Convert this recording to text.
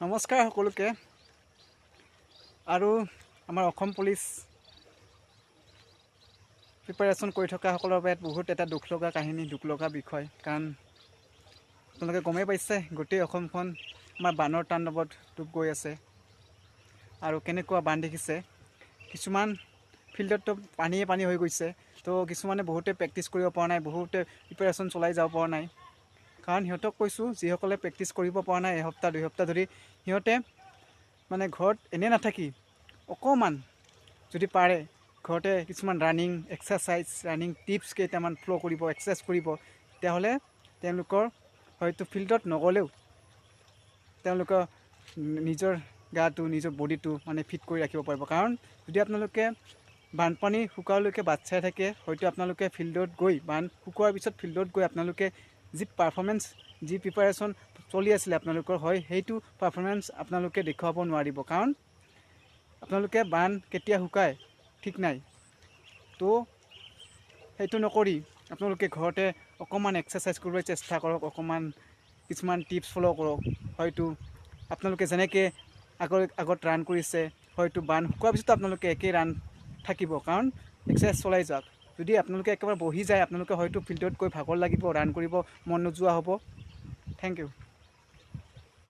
নমস্কাৰ সকলোকে। আৰু আমাৰ অসম পুলিচ প্ৰিপাৰেশ্যন কৰি থকাসকলৰ বাবে বহুত এটা দুখ লগা কাহিনী, দুখ লগা বিষয়। কাৰণ আপোনালোকে গমেই পাইছে, গোটেই অসমখন আমাৰ বানৰ তাণ্ডৱত ডুব গৈ আছে। আৰু কেনেকুৱা বান দেখিছে, কিছুমান ফিল্ডততো পানীয়ে পানী হৈ গৈছে। তো কিছুমানে বহুতে প্ৰেক্টিচ কৰিব পৰা নাই, বহুতে প্ৰিপাৰেশ্যন চলাই যাব পৰা নাই। কাৰণ সিহঁতক কৈছোঁ, যিসকলে প্ৰেক্টিচ কৰিব পৰা নাই এসপ্তাহ 2 সপ্তাহ ধৰি, সিহঁতে মানে ঘৰত এনেই নাথাকি অকণমান যদি পাৰে ঘৰতে কিছুমান ৰানিং এক্সাৰচাইজ, ৰানিং টিপছ কেইটামান ফ'ল' কৰিব, এক্সাৰচাইজ কৰিব, তেতিয়াহ'লে তেওঁলোকৰ হয়তো ফিল্ডত নগ'লেও তেওঁলোকৰ নিজৰ গাটো, নিজৰ বডিটো মানে ফিট কৰি ৰাখিব পাৰিব। কাৰণ যদি আপোনালোকে বানপানী শুকোৱালৈকে বাট চাই থাকে, হয়তো আপোনালোকে ফিল্ডত গৈ, বান শুকোৱাৰ পিছত ফিল্ডত গৈ আপোনালোকে যি পাৰফৰ্মেঞ্চ, যি প্ৰিপাৰেশ্যন চলি আছিলে আপোনালোকৰ হয়, সেইটো পাৰফৰ্মেঞ্চ আপোনালোকে দেখুৱাব নোৱাৰিব। কাৰণ আপোনালোকে বান কেতিয়া শুকায় ঠিক নাই। তো সেইটো নকৰি আপোনালোকে ঘৰতে অকণমান এক্সাৰচাইজ কৰিবলৈ চেষ্টা কৰক, অকণমান কিছুমান টিপছ ফ'ল' কৰক। হয়তো আপোনালোকে যেনেকৈ আগত ৰান কৰিছে, হয়তো বান শুকোৱাৰ পিছতো আপোনালোকে একেই ৰান থাকিব। কাৰণ এক্সাৰচাইজ চলাই যাওক। যদি আপোনালোকে একেবাৰে বহি যায়, আপোনালোকে হয়তো ফিল্ডত গৈ ভাগৰ লাগিব, ৰান কৰিব মন নোযোৱা হ'ব। Thank U.